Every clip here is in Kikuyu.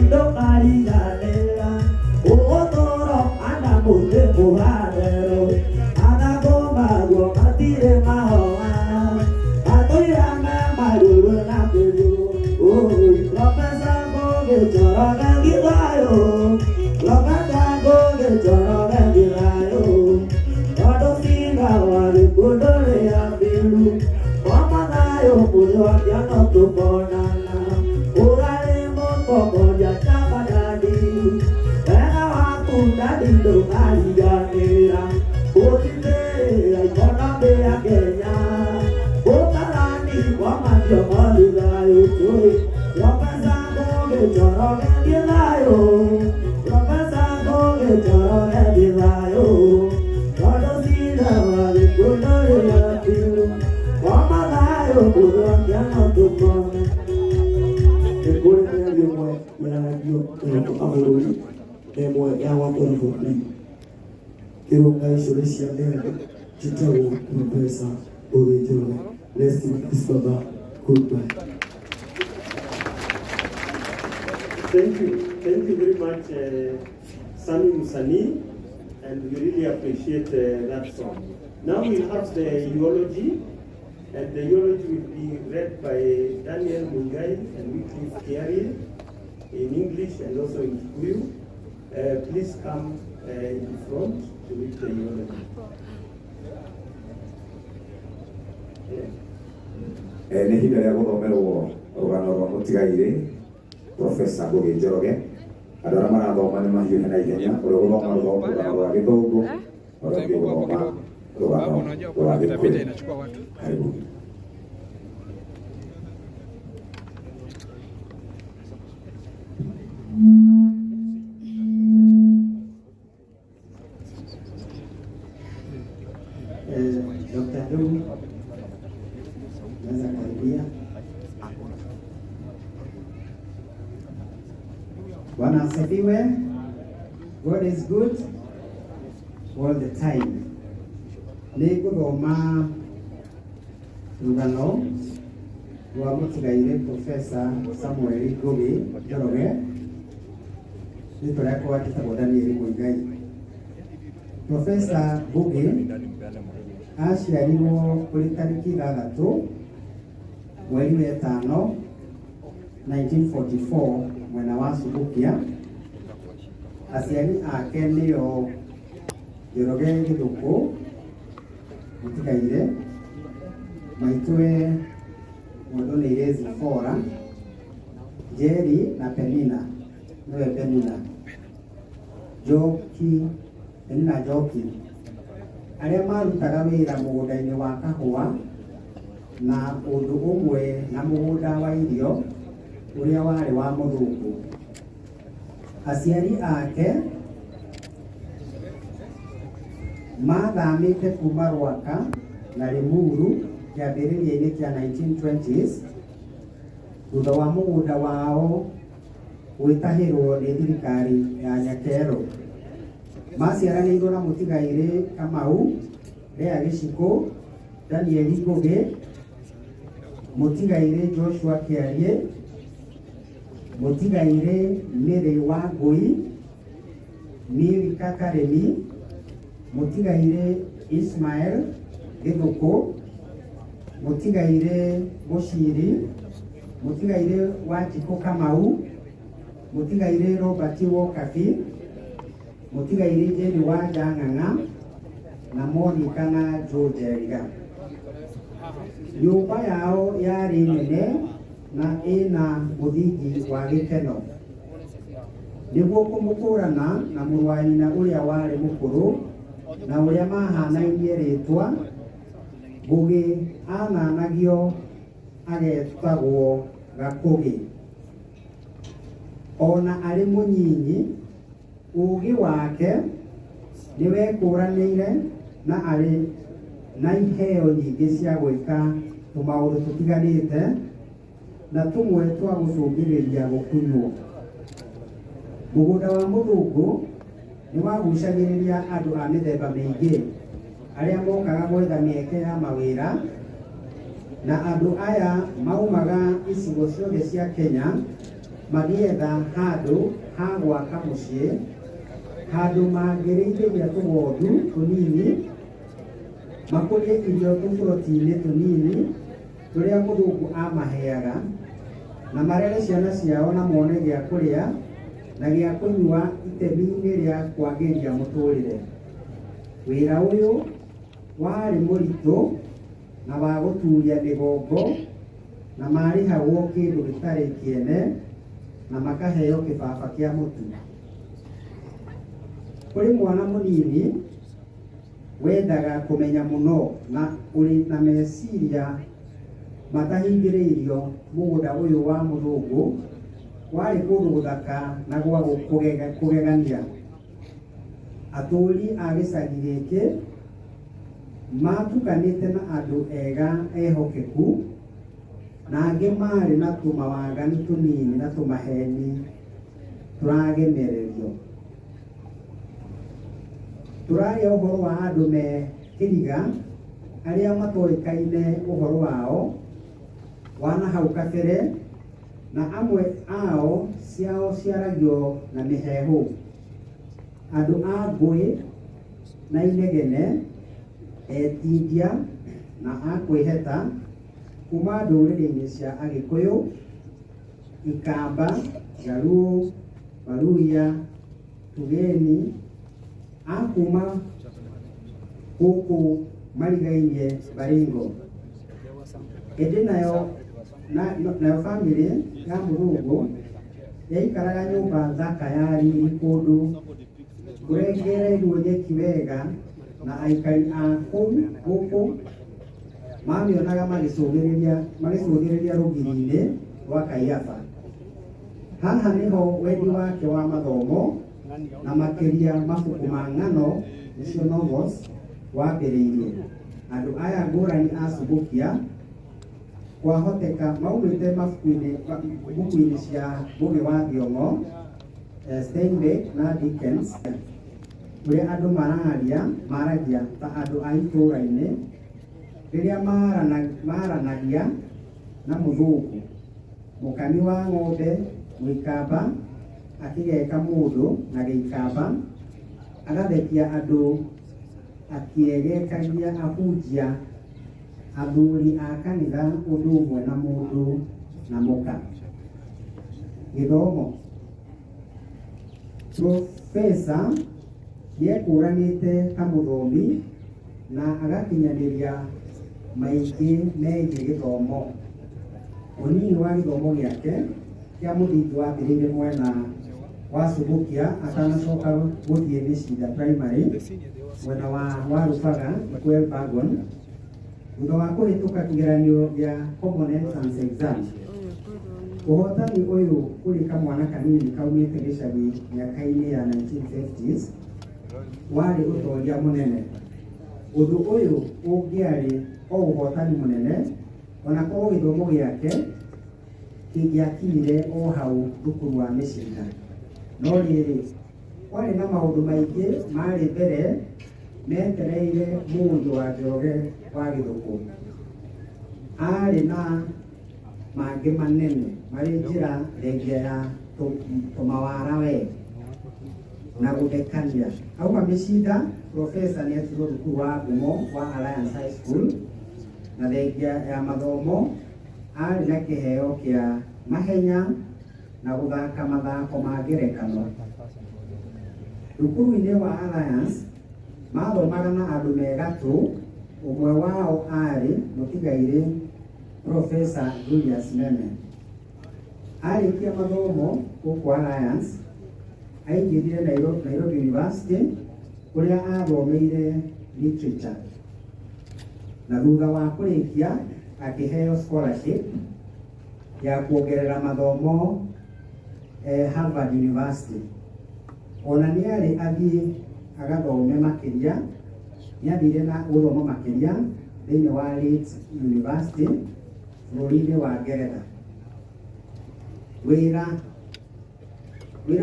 Ndũkariganĩra ũgũtũũra ana mũtĩ mũhanderwo mathangũ maguo matirĩ mahoha matũire me marũrũ na kĩriũ. Oi, Profesa Ngugi Njoroge thiĩ thayũ, Profesa Ngugi Njoroge thiĩ thayũ, tondũ cira wa gĩkuũ ndũrĩ abiru koma thayũ mũrĩokia no tũkonana ũrarĩ mũtongoria njamba ndadi wega waku ndadi ndũkariganĩra gũthimĩrĩra ikonomĩ ya Kenya ũtarani wa mathiomo thiĩ thayũ tũĩ Profesa Ngugi Njoroge thiĩ thayũ, Profesa Ngugi Njoroge thiĩ thayũ, tondũ cira wa gĩkuũ ndũrĩ abiru koma thayũ mũrĩokia no tũkone. Nĩ kũrĩ mĩario ĩmwe yaragio ya gwaka bũrũri na ĩmwe ya gwatũra bũrũri. Kĩrũnga icio nĩ cia mĩario njĩtagwo Profesa Ngugi Njoroge. Rest in peace baba. Goodbye. Thank you. Thank you very much, Sami Musani, and we really appreciate that song. Now we have the eulogy, and the eulogy will be read by Daniel Mungai and Wycliffe Kiarie in English and also in Kikuyu. Please come in front to read the eulogy. Yeah. Nĩ ihinda rĩa gũthomerwo rũgano rwa mũtigairĩ Profesa Ngugi Njoroge. Andũ arĩa marathoma nĩ mahiũhe na ihenya, ũrĩa ũgũthoma rũgano rwa gĩthũngũ, ũrĩa ũngĩ ũgũthoma rũgano rwa gĩkũyũ. Karibu. Dr. Ndugu, naweza karibia. Bwana asifiwe. God is good all the time. Nĩ ngũthoma rũgano rwa mũtigairĩ Profesa Samuel Ngugi Njoroge, rĩtwa rĩakwa njĩtagwo Daniel Muigai. Profesa Ngugi aciarirwo kũrĩ tarĩki 6 mweri wa 5 1944 mwena wa Subukia. Aciari ake nĩo Njoroge Gĩthũkũ mũtigaire, maitũwe mũndũ Zipporah, Njeri na Penina, nĩwe Penina Njoki, Penina Njoki, arĩa marutaga wĩra mũgũnda-inĩ wa kahũa na ũndũ ũmwe na mũgũnda wa irio ũrĩa warĩ wa mũthũngũ. Aciari ake mathamĩte kuma Rwaka na Limuru kĩambĩrĩria-inĩ kĩa 1920s thutha wa mũgũnda wao gwĩtahĩrwo nĩ thirikari ya Nyakerũ. Maciaranĩirwo na mũtigairĩ Kamau, Lea Gĩcikũ, Daniel Ngugi, mũtigairĩ Joshua Kĩarie, mũtigairĩ Mary Wangui, Milika Karemi, mũtigairĩ Ismael Gĩthũkũ, mũtigairĩ Mũciri, mũtigairĩ Wanjikũ Kamau, mũtigairĩ Robert Wokabi, mũtigairĩ Jane Wanja Ng'ang'a na Monica na Joe Njenga. Nyũmba yao yarĩ nene na ĩna mũthingi wa gĩkeno. Nĩguo kũmũkũrana na mũrũ wa nyina ũrĩa warĩ mũkũrũ na ũrĩa mahanainie rĩtwa, Ngugi ananagio agetagwo Gakũgĩ. Ona arĩ mũnyinyi, ũũgĩ wake nĩwekũranĩire na arĩ na iheo nyingĩ cia gwĩka tũmaũndũ tũtiganĩte na tũmwe twa gũcũngĩrĩria gũkunywo. Mũgũnda wa mũthũngũ nĩwagucagĩrĩria andũ a mĩthemba mĩingĩ arĩa mokaga gwetha mĩeke ya mawĩra, na andũ aya maumaga icigo ciothe cia Kenya Magĩetha handũ ha gwaka mũciĩ, handũ mangĩrĩithĩria tũgondu tũnini, makũrie irio tũburoti-inĩ tũnini tũrĩa mũthũngũ amaheaga, na marere ciana ciao na mone gĩa kũrĩa na gĩa kũnyua itemi-inĩ rĩa kwagĩria mũtũrĩre. Wĩra ũyũ warĩ mũritũ na wa gũturia mĩgongo, na marĩhagwo kĩndũ gĩtarĩ kĩene na makaheo kĩbaba kĩa mũtu. Kũrĩ mwana mũnini wendaga kũmenya mũno na ũrĩ na meciria matahingĩrĩirio, mũgũnda ũyũ wa mũthũngũ warĩ kũndũ gũthaka na gwa kũgegania. Atũũri a gĩcagi gĩkĩ matukanĩte na andũ ega ehokeku, na angĩ marĩ na tũmawaganu tũnini na tũmaheni tũragemererio. Tũraria ũhoro wa andũ me kĩriga arĩa matoĩkaine ũhoro wao wa na hau kabere, na amwe ao ciao ciaragio na mĩheehũ. Andũ a ngũĩ na inegene, etindia na a kwĩheta kuma ndũrĩrĩ-inĩ cia Agĩkũyũ, Ikamba, Jaluo, Baluhya, Tugeni, a kuma gũkũ marigainie Baringo. Ĩndĩ nayo bamĩrĩ ya mũthũngũ yaikaraga nyũmba thaka ya riri kũndũ kũrengereirwo nyeki wega, na aikari a kũu gũkũ mamĩonaga magĩcũthĩrĩria rũgiri-inĩ rwa Kaiyaba. Haha nĩho wendi wake wa mathomo na makĩria mabuku ma ng'ano nĩcio novels wambĩrĩirie. Andũ aya ngũrani a Subukia kwahoteka maumĩte mabuku-inĩ cia Ngugi wa Thiong'o, Steinbeck na Dickens, ũrĩa andũ maragia ta andũ a itũũra-inĩ rĩrĩa maranagia na mũthũngũ. Mũkami wa ng'ombe Mũikamba akĩgeka mũndũ na gĩikamba, agathekia andũ akĩegekagia ahunjia athuri a kanitha ũndũ ũmwe na mũndũ na mũka. Gĩthomo. Profesa nĩekũranĩte ta mũthomi na agakinyanĩria maingĩ megiĩ gĩthomo. Ũnini wa gĩthomo gĩake kĩa mũthingi wambĩrĩirie mwena wa Subukia atanacoka gũthiĩ Mĩcinda Primary mwena wa Warubaga Elbagon, thutha wa kũhĩtũka kĩgeranio gĩa Common Entrance Exam. Ũhotani ũyũ kũrĩ kamwana kanini kaumĩte gĩcagi mĩaka-inĩ ya 1950s warĩ ũtoria mũnene. Ũndũ ũyũ ũngĩarĩ o ũhotani mũnene ona korwo gĩthomo gĩake kĩngĩakinyire o hau thukuru wa Mĩcinda. No rĩrĩ, kwarĩ na maũndũ maingĩ marĩ mbere metereire mũndũ wa Njoroge wa Gĩthũkũ. Arĩ na mangĩ manene marĩ njĩra thengia ya tũmawara we na gũthekania. Auma Mĩcinda, Profesa nĩetirwo thukuru wa ngumo wa Alliance High School, na thengia ya mathomo arĩ na kĩheo kĩa mahenya na gũthaka mathako ma ngerekano. Thukuru-inĩ wa Alliance mathomaga na andũ me gatũ, ũmwe wao arĩ mũtigairĩ Profesa Julius Meme. Arĩkia mathomo gũkũ Alliance, aingĩrire Nairobi University kũrĩa athomeire literature, na thutha wa kũrĩkia akĩheo scholarship ya kuongerera mathomo Harvard University. Ona nĩarĩ athiĩ agathome makĩria, nĩathire na gũthoma makĩria thĩinĩ wa Leeds University bũrũri-inĩ wa Ngeretha. Wĩra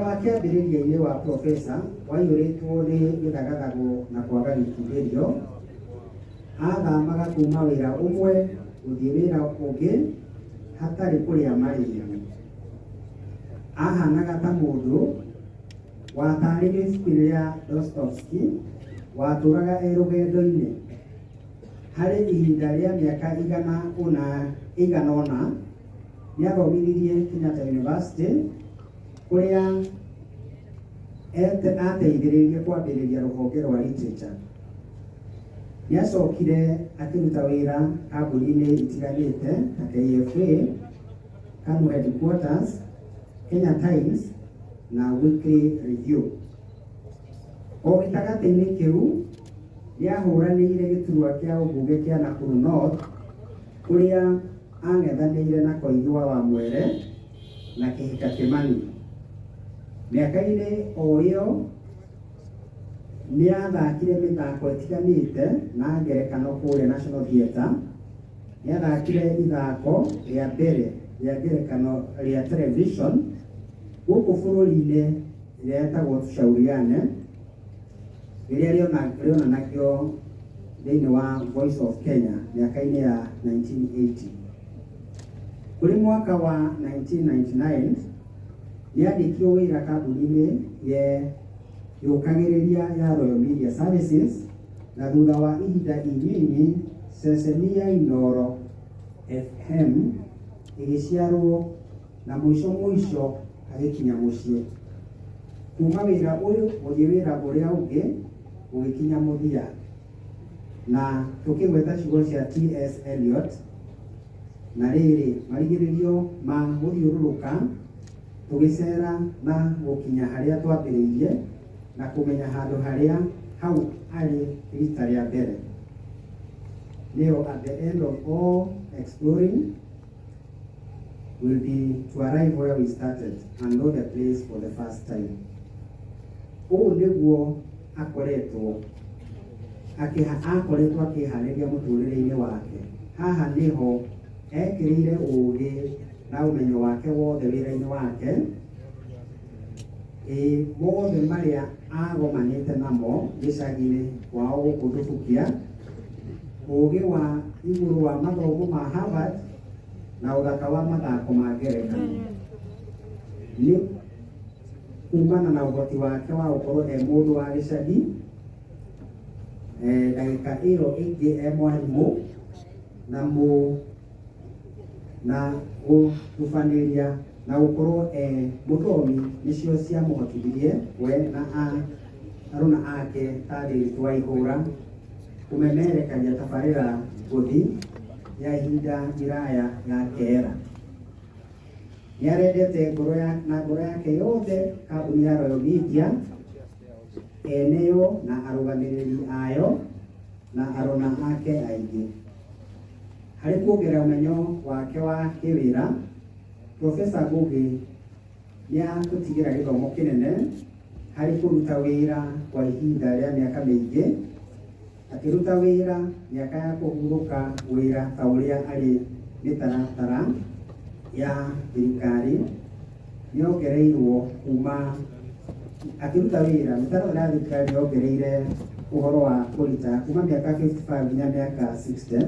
wa kĩambĩrĩria-inĩ wa profesa waiyũrĩtwo nĩ gĩthagathagũ na kwaga gĩkindĩrio. Athamaga kuma wĩra ũmwe gũthiĩ wĩra ũngĩ hatarĩ kũrĩa marĩhi. Ahanaga ta mũndũ watarĩirio ibuku-inĩ rĩa Dostoevsky watũraga e rũgendo-inĩ. Harĩ ihinda rĩa mĩaka igana ũna nĩathomithirie Kenyatta University kũrĩa ateithĩrĩirie kwambĩrĩria rũhonge rwa literature. Nĩacokire akĩruta wĩra kambuni-inĩ itiganĩte ta KFA, KANU Headquarters, Kenya Times na Weekly Review. O gĩtagatĩ-inĩ kĩu nĩahũranĩire gĩturwa kĩa ũmbunge kĩa Nakuru North kũrĩa ang'ethanĩire na Koigi wa Wamwere na Kĩhika Kĩmani. Mĩaka-inĩ o ĩyo nĩathakire mĩthako ĩtiganĩte na ngerekano kũrĩa National Theatre. Nĩathakire ithako rĩa mbere rĩa ngerekano rĩa television gũkũ bũrũri-inĩ rĩetagwo Tushauriane, rĩrĩa rĩonanagio thĩinĩ wa Voice of Kenya mĩaka-inĩ ya 1980. Kũrĩ mwaka wa 1999 nĩandĩkirwo wĩra kambuni-inĩ yũkagĩrĩria ya Royal Media Services, na thutha wa ihinda inyinyi ceceni ya Inooro FM ĩgĩciarwo na mũico mũico agĩkinya mũciĩ. Kuma wĩra ũyũ gũthiĩ wĩra ũrĩa ũngĩ ũgĩkinya mũthia, na tũkĩgweta ciugo cia T.S. Eliot, na rĩrĩ marigĩrĩrio ma gũthiũrũrũka tũgĩcera na gũkinya harĩa twambĩrĩirie na kũmenya handũ harĩa hau arĩ rita rĩa mbere. Nĩyo at the end of all exploring will be to arrive where we started and know the place for the first time. Ũũ nĩguo akoretwo akĩharĩria mũtũrĩre-inĩ wake. Haha nĩho ekĩrĩire ũgĩ na ũmenyo wake wothe wĩra-inĩ wake, mothe marĩa agomanĩte namo gĩcagi-inĩ kwao gũkũ Thubukia, ũgĩ wa igũrũ wa mathomo ma Harvard na ũthaka wa mathako ma ngerekano. Nĩ kumana na ũhoti wake wa gũkorwo e mũndũ wa gĩcagi, ndagĩka ĩyo ĩngĩ e mwarimũ na gũtubanĩria na gũkorwo e mũthomi nĩcio ciamũhotithirie we na arũna ake ta Ndiritu wa Ihũra kũmemerekagia tabarĩra ngũthi ya ihinda iraya ya Keera. Nĩarendete na ngoro yake yothe kambuni ya Royal Media, eneyo na arũgamĩrĩri ayo na arũna ake aingĩ. Harĩ kuongerera ũmenyo wake wa kĩwĩra, Profesa Ngugi nĩatũtigĩra gĩthomo kĩnene harĩ kũruta wĩra kwa ihinda rĩa mĩaka mĩingĩ, akĩruta wĩra mĩaka ya kũhurũka wĩra ta ũrĩa arĩ mĩtaratara ya thirikari nĩongereirwo kuma akĩruta wĩra mĩtaratara ya thirikari nĩyongereire ũhoro wa kũrita kuma mĩaka 55 nginya mĩaka 60.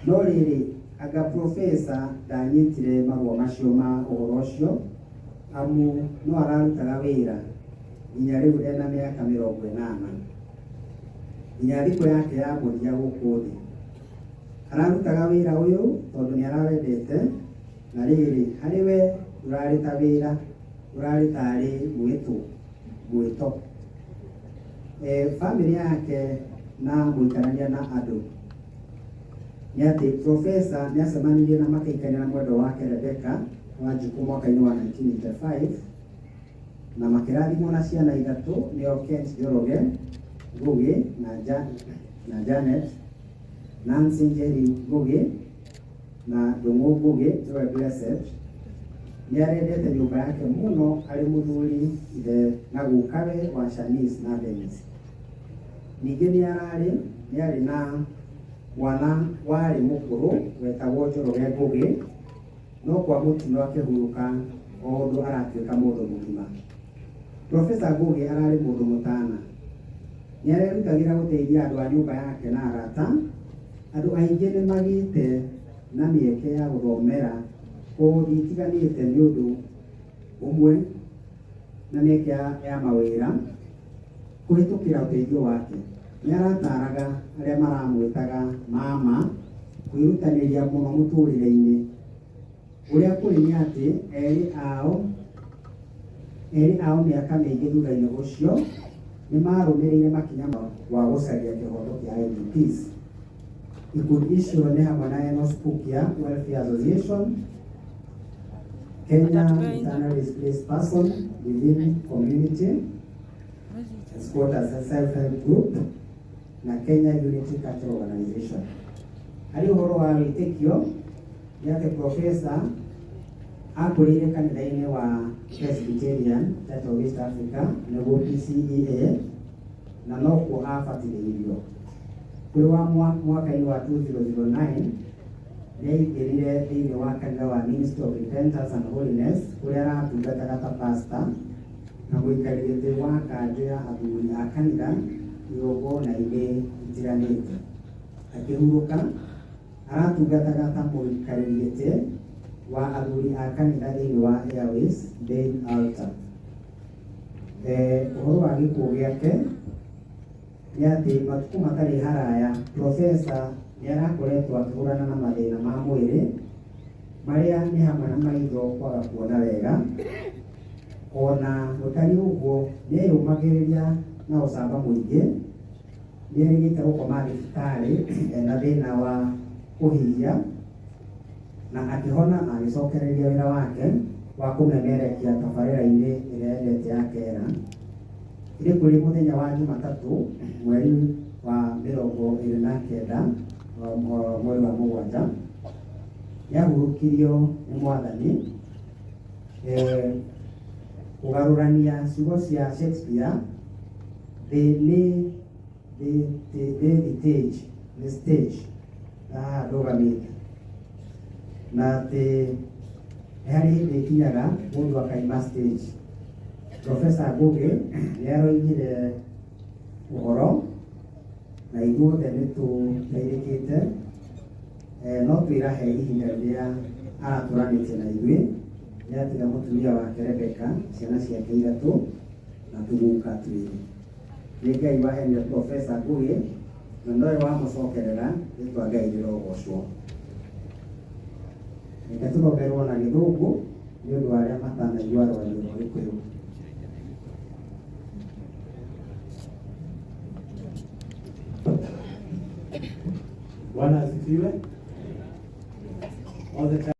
No rĩrĩ, anga profesa ndanyitire marũa macio ma ũhoro ũcio, amu no ararutaga wĩra nginya rĩu ena mĩaka 80 nginya thikũ yake ya mũthia gũkũ thĩ. Ararutaga wĩra ũyũ tondũ nĩarawendete, na rĩrĩ harĩ we ndũrarĩ ta wĩra, ũrarĩ tarĩ mwĩto. Bamĩrĩ yake na mũikarania na andũ nĩ atĩ profesa nĩacemanirie na makĩikania na mwendwa wake Rebecca Wanjikũ mwaka-inĩ wa 1985 na makĩrathimwo na ciana ithatũ nĩo Kent Njoroge Ngugi na Janet, Nancy Njeri Ngugi na Ndung'u Ngugi nĩwe Blessed. Nĩarendete nyũmba yake mũno arĩ mũthuri ithe na gukawe wa Shanice na Dennis. Ningĩ nĩarĩ na mwana warĩ mũkũrũ wetagwo Njoroge Ngugi, no kwa mũtino akĩhurũka o ũndũ aratuĩka mũndũ mũgima. Profesa Ngugi ararĩ mũndũ mũtana. Nĩarerutagĩra gũteithia andũ a nyũmba yake na arata. Andũ aingĩ nĩmagĩte na mĩeke ya gũthomera kothi itiganĩte nĩũndũ Ũmwe na mĩeke ya mawĩra kũhĩtũkĩra ũteithio wake. Nĩ arataraga arĩa maramwĩtaga mama kwĩrutanĩria mũno mũtũrĩre-inĩ. Ũrĩa kũrĩ nĩ atĩ erĩ ao mĩaka mĩingĩ thutha-inĩ ũcio nĩ marũmĩrĩire makinya wa gũcaria kĩhoto kĩa IDPs. Ikundi icio nĩ hamwe na Enos Pukia Welfare Association, Kenya Internally Displaced Person Within Community Squatters Self-Help Group na Kenya Unity Cultural Organization. Harĩ ũhoro wa wĩtĩkio nĩ atĩ Professor akũrĩire kanitha-inĩ wa Presbyterian Church of East Africa, nĩguo PCEA, na nokuo abatithĩirio. Kũrĩ wa mwaka-inĩ wa 2009 nĩaingĩrire thĩinĩ wa kanitha wa Ministry of Repentance and Holiness, kũrĩa aratungataga ta pastor na mũikarĩri gĩtĩ wa kanjũ ya athuri a kanitha igongona-inĩ itiganĩte. Akĩhurũka aratungataga ta mũikarĩri gĩtĩ wa athuri a kanitha thĩinĩ wa Airways Main Altar. Ũhoro wa gĩkuũ gĩake nĩ atĩ matukũ matarĩ haraya Professor nĩ arakoretwo akĩhũrana na mathĩna ma mwĩrĩ marĩa nĩ hamwe na maitho kwaga kuona wega. Ona gũtariĩ ũguo nĩ eyũmagĩrĩria na ũcamba mũingĩ. Nĩ erĩgĩte gũkoma thibitarĩ ena thĩna wa kũhihia na akĩhona agĩcokereria wĩra wake wa kũmemerekia tabarĩra-inĩ ĩrĩa endete ya Kera. Ĩrĩ kũrĩ mũthenya wa Jumatatũ mweri wa 29 mweri wa 7 nĩahurũkirio nĩ Mwathani. Kũgarũrania ciugo cia Shakespeare, thĩ nĩ thĩ nĩ stage haha ndũgamĩte, na atĩ nĩ harĩ hĩndĩ ĩkinyaga mũndũ akaima stage. Professor Ngugi nĩ aroigire ũhoro na ithuothe nĩ tũteithĩkĩte, no twĩrahe ihinda rĩrĩa aratũranĩtie na ithuĩ. Nĩ atiga mũtumia wake Rebecca, ciana ciake ithatũ na tũguka twĩrĩ. Nĩ Ngai waheanire Professor Ngugi na nowe wamũcokerera, rĩtwa Ngai rĩrogocwo. Reke tũthomerwo na Gĩthũngũ nĩ ũndũ wa arĩa matanaigua rwario rwa Gĩkũyũ. Bwana asifiwe. All the time.